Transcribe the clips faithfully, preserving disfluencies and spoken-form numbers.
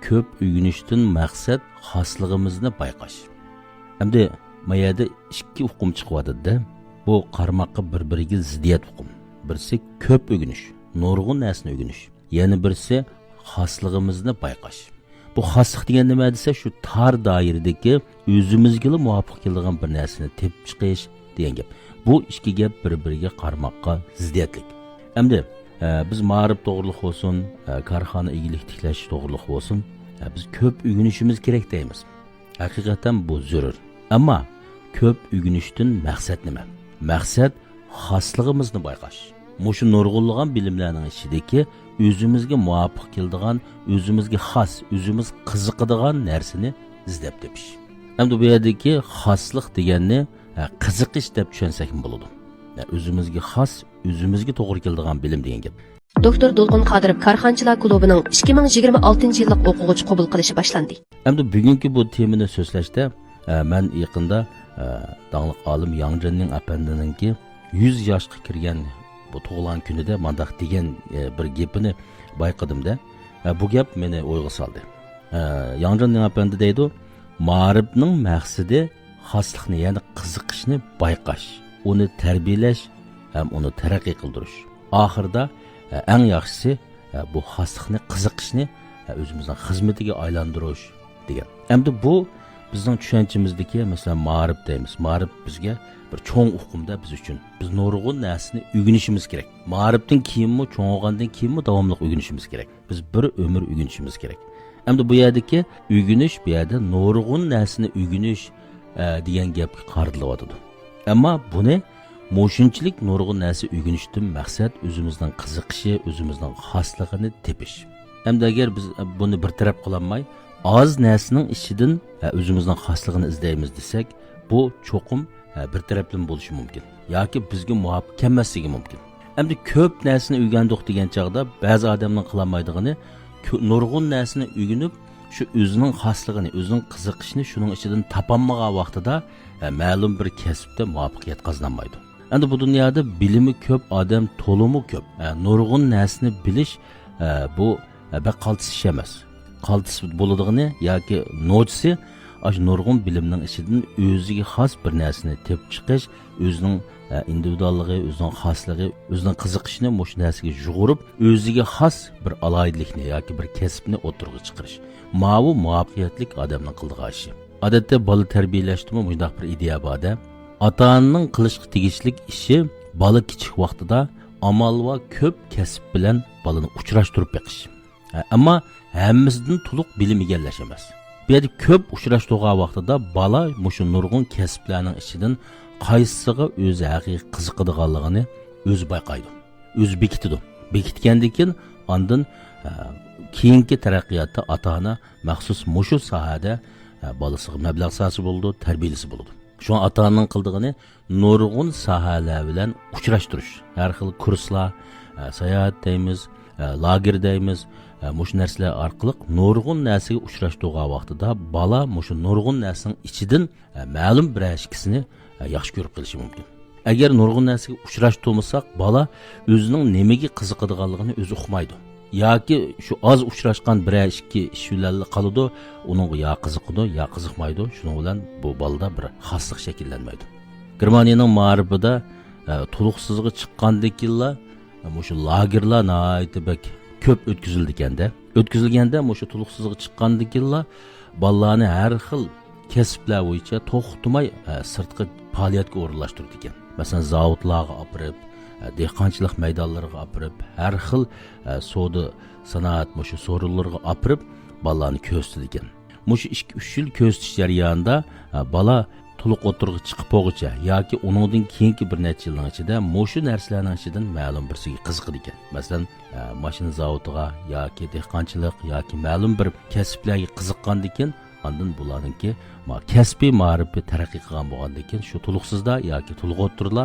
كۆپ ئۆگىنىشتىن مەقسەت خاسلىقىمىزنى بايقاش. ئەمدى ما يەردە ئىككى ئۇقۇم چىقىۋاتىدۇ-دە. بۇ قارىماققا بىر-بىرىگە زىددىيەت ئۇقۇم. بىرسى كۆپ ئۆگىنىش، نۇرغۇن نەرسىنى ئۆگىنىش. يەنە بىرسى خاسلىقىمىزنى بايقاش. بۇ خاسلىق دېگەن نېمە دېسە، شۇ تار دائىرىدىكى ئۆزىمىزگىلا مۇۋاپىق كېلىدىغان بىر نەرسىنى تېپىپ چىقىش دېگەن گەپ. بۇ ئىككى گەپ بىر-بىرىگە قارىماققا زىددىيەتلىك. ئەمدى، ئە، بىز مائارىپ توغرۇلۇق بولسۇن، ئە، كارخانا ئىگىلىك تىكلەش توغرۇلۇق بولسۇن، ئە، بىز كۆپ ئۆگىنىشىمىز كېرەك دەيمىز. ھەقىقەتەن بۇ زۆرۈر. ئەمما كۆپ ئۆگىنىشتىن مەقسەت نېمە؟ مەقسەت خاسلىقىمىزنى بايقاش. مۇشۇ نۇرغۇنلىغان بىلىملەرنىڭ ئىچىدىكى ئۆزىمىزگە مۇۋاپىق كېلىدىغان، ئۆزىمىزگە خاس، ئۆزىمىز قىزىقىدىغان نەرسىنى ئىزدەپ تېپىش. ئەمدى بۇ يەردىكى خاسلىق دېگەننى، ھە، قىزىقىش دەپ چۈشەنسەكمۇ بولىدۇ. ھە، ئۆزىمىزگە خاس، ئۆزىمىزگە توغرا كېلىدىغان بىلىم دېگەن گەپ. دوكتور دولقۇن قادىروف كارخانىچىلار كۇلۇبىنىڭ ئىككى مىڭ يىگىرمە ئالتىنچى يىللىق ئوقۇغۇچى قوبۇل قىلىشى باشلاندى. ئەمدى بۈگۈنكى بۇ تېمىنى سۆزلەشتە، ئە، مەن يېقىندا، ئە، داڭلىق ئالىم ياڭ جېننىڭ ئەپەندىنىڭكى يۈز ياشقا كىرگەن بۇ تۇغۇلغان كۈنىدە مانداق دېگەن، ئە، بىر گېپىنى بايقىدىم-دە. ئە، بۇ گەپ مېنى ئويغا سالدى. ئە، ياڭ جېننىڭ ئەپەندى دەيدۇ، مائارىپنىڭ مەقسىتى خاسلىقنى، يەنى قىزىقىشنى بايقاش، ئۇنى تەربىيەلەش ھەم ئۇنى تەرەققىي قىلدۇرۇش. ئاخىرىدا، ئە، ئەڭ ياخشىسى، ئە، بۇ خاسلىقنى، قىزىقىشنى، ئە، ئۆزىمىزنىڭ خىزمىتىگە ئايلاندۇرۇش دېگەن. ئەمدى بۇ بىزنىڭ چۈشەنچىمىزدىكى، مەسىلەن، مائارىپ دەيمىز. مائارىپ بىزگە بىر چوڭ ئۇقۇمدا بىز ئۈچۈن. بىز نۇرغۇن نەرسىنى ئۆگىنىشىمىز كېرەك. مائارىپتىن كېيىنمۇ، چوڭ بولغاندىن كېيىنمۇ داۋاملىق ئۆگىنىشىمىز كېرەك. بىز بىر ئۆمۈر ئۆگىنىشىمىز كېرەك. ئەمدى بۇ يەردىكى ئۆگىنىش، بۇ يەردە نۇرغۇن نەرسىنى ئۆگىنىش، ئە، دېگەن گەپكە قارىتىلىۋاتىدۇ. ئەمما بۇنى مۇشۇنچىلىك نۇرغۇن نەرسە ئۆگىنىشتىن مەقسەت ئۆزىمىزنىڭ قىزىقىشى، ئۆزىمىزنىڭ خاسلىقىنى تېپىش. ئەمدى ئەگەر بىز بۇنى بىر تەرەپ قىلالماي، ئاز نەرسىنىڭ ئىچىدىن، ھە، ئۆزىمىزنىڭ خاسلىقىنى ئىزدەيمىز دېسەك، بۇ چوقۇم، ھە، بىر تەرەپلىمە بولۇشى مۇمكىن. ياكى بىزگە مۇۋاپىق كەلمەسلىكى مۇمكىن. ئەمدى كۆپ نەرسىنى ئۆگەندۇق دېگەن چاغدا بەزى ئادەمنىڭ قىلالمايدىغىنى، كۆ-، نۇرغۇن نەرسىنى ئۆگىنىپ، شۇ ئۆزىنىڭ خاسلىقىنى، ئۆزىنىڭ قىزىقىشىنى شۇنىڭ ئىچىدىن تاپالمىغان ۋاقتىدا، ھە، مەلۇم بىر كەسىپتە مۇۋەپپەقىيەت قازىنالمايدۇ. ئەمدى بۇ دۇنيادا بىلىمى كۆپ ئادەم تولىمۇ كۆپ. ھە، نۇرغۇن نەرسىنى بىلىش، ھە، بۇ، ھە، بەك قالتىس ئىش ئەمەس. قالتىس بولىدىغىنى ياكى نوچىسى ئاشۇ نۇرغۇن بىلىمنىڭ ئىچىدىن ئۆزىگە خاس بىر نەرسىنى تېپىپ چىقىش، ئۆزىنىڭ، ئە، ئىندىۋىدۇئاللىقى، ئۆزىنىڭ خاسلىقى، ئۆزىنىڭ قىزىقىشىنى مۇشۇ نەرسىگە يۇغۇرۇپ، ئۆزىگە خاس بىر ئالاھىدىلىكنى ياكى بىر كەسىپنى ئوتتۇرىغا چىقىرىش. ماۋۇ مۇۋەپپەقىيەتلىك ئادەمنىڭ قىلىدىغان ئىشى. ئادەتتە بالا تەربىيەلەشتىمۇ مۇشۇنداق بىر ئىدىيە بار-دە. ئاتا-ئانىنىڭ قىلىشقا تېگىشلىك ئىشى بالا كىچىك ۋاقتىدا ئامال بار كۆپ كەسىپ بىلەن بالىنى ئۇچراشتۇرۇپ بېقىش. ھە، ئەمما ھەممىسىدىن تولۇق بىلىم ئىگىلەش ئەمەس. بۇ يەردە كۆپ ئۇچراشتۇرغان ۋاقتىدا بالا مۇشۇ نۇرغۇن كەسىپلەرنىڭ ئىچىدىن قايسىسىغا ئۆزى ھەقىقىي قىزىقىدىغانلىقىنى ئۆزى بايقايدۇ، ئۆزى بېكىتىدۇ. بېكىتكەندىن كېيىن ئاندىن، ھە، كېيىنكى تەرەققىياتتا ئاتا-ئانا مەخسۇس مۇشۇ ساھەدە، ھە، بالىسىغا مەبلەغ سالسا بولىدۇ، تەربىيەلىسە بولىدۇ. شۇڭا ئاتا-ئانىنىڭ قىلىدىغىنى نۇرغۇن ساھەلەر بىلەن ئۇچراشتۇرۇش. ھەر خىل كۇرسلار، ئە، ساياھەت دەيمىز، ئە، لاگېر دەيمىز، ئە، مۇشۇ نەرسىلەر ئارقىلىق نۇرغۇن نەرسىگە ئۇچراشتۇرغان ۋاقتىدا بالا مۇشۇ نۇرغۇن نەرسىنىڭ ئىچىدىن، ئە، مەلۇم بىرەر ئىككىسىنى، ئە، ياخشى كۆرۈپ قېلىشى مۇمكىن. ئەگەر نۇرغۇن نەرسىگە ئۇچراشتۇرمىساق، بالا ئۆزىنىڭ نېمىگە قىزىقىدىغانلىقىنى ئۆزى ئۇقمايدۇ. ياكى شۇ ئاز ئۇچراشقان بىرەر ئىككى ئىش بىلەنلا قالىدۇ، ئۇنىڭغا يا قىزىقىدۇ، يا قىزىقمايدۇ. شۇنىڭ بىلەن بۇ بالىدا بىر خاسلىق شەكىللەنمەيدۇ. گېرمانىيەنىڭ مائارىپىدا، ئە، تولۇقسىزغا چىققاندىن كېيىنلا، ئە، مۇشۇ لاگېرلار ناھايىتى بەك كۆپ ئۆتكۈزۈلىدىكەن-دە. ئۆتكۈزۈلگەندە مۇشۇ تولۇقسىزغا چىققاندىن كېيىنلا بالىلارنى ھەر خىل كەسىپلەر بويىچە توختىماي، ئە، سىرتقا پائالىيەتكە ئورۇنلاشتۇرىدىكەن. مەسىلەن، زاۋۇتلارغا ئاپىرىپ، ئە، دېھقانچىلىق مەيدانلىرىغا ئاپىرىپ، ھەر خىل، ئە، سودا، سانائەت مۇشۇ سورۇنلىرىغا ئاپىرىپ، بالىلارنى كۆرسىتىدىكەن. مۇشۇ ئىككى، ئۈچ يىل كۆرسىتىش جەريانىدا، ئە، بالا تولۇق ئوتتۇرىغا چىقىپ بولغۇچە ياكى ئۇنىڭدىن كېيىنكى بىر نەچچە يىلنىڭ ئىچىدە مۇشۇ نەرسىلەرنىڭ ئىچىدىن مەلۇم بىرسىگە قىزىقىدىكەن. مەسىلەن، ئە، ماشىنا زاۋۇتىغا ياكى دېھقانچىلىق ياكى مەلۇم بىر كەسىپلەرگە قىزىققاندىن كېيىن، ئاندىن بۇلارنىڭكى ما-، كەسپىي مائارىپى تەرەققىي قىلغان بولغاندىن كېيىن، شۇ تولۇقسىزدا ياكى تولۇق ئوتتۇرىدا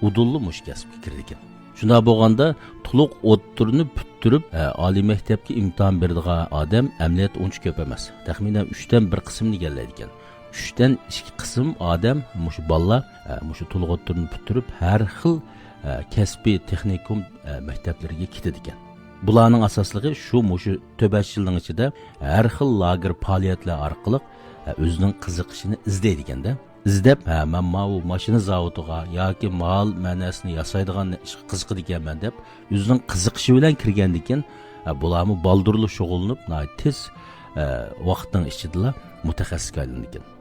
ئۇدۇللا مۇشۇ كەسىپكە كىرىدىكەن. شۇنداق بولغاندا، تولۇق ئوتتۇرىنى پۈتتۈرۈپ، ئە، ئالىي مەكتەپكە ئىمتىھان بېرىدىغان ئادەم ئەمەلىيەتتە ئۇنچە كۆپ ئەمەس. تەخمىنەن ئۈچتىن بىر قىسىمنى ئىگىلەيدىكەن. ئۈچتىن ئىككى قىسىم ئادەم مۇشۇ بالىلار، ئە، مۇشۇ تولۇق ئوتتۇرىنى پۈتتۈرۈپ، ھەر خىل، ئە، كەسپىي تېخنىكوم، ئە، مەكتەپلىرىگە كېتىدىكەن. بۇلارنىڭ ئاساسلىقى شۇ مۇشۇ تۆت بەش يىلنىڭ ئىچىدە ھەر خىل لاگېر پائالىيەتلەر ئارقىلىق، ئە، ئۆزىنىڭ قىزىقىشىنى ئىزدەيدىكەن-دە. ئىزدەپ، ھە، مەن ماۋۇ ماشىنا زاۋۇتىغا ياكى مال مەنەسىنى ياسايدىغان ئىشقا قىزىقىدىكەنمەن دەپ، ئۆزىنىڭ قىزىقىشى بىلەن كىرگەندىكىن، ھە، بۇلارمۇ بالدۇرلا شۇغۇللىنىپ، ناھايىتى تېز، ھە، ۋاقىتنىڭ ئىچىدىلا مۇتەخەسسىسكە ئايلىنىدىكەن.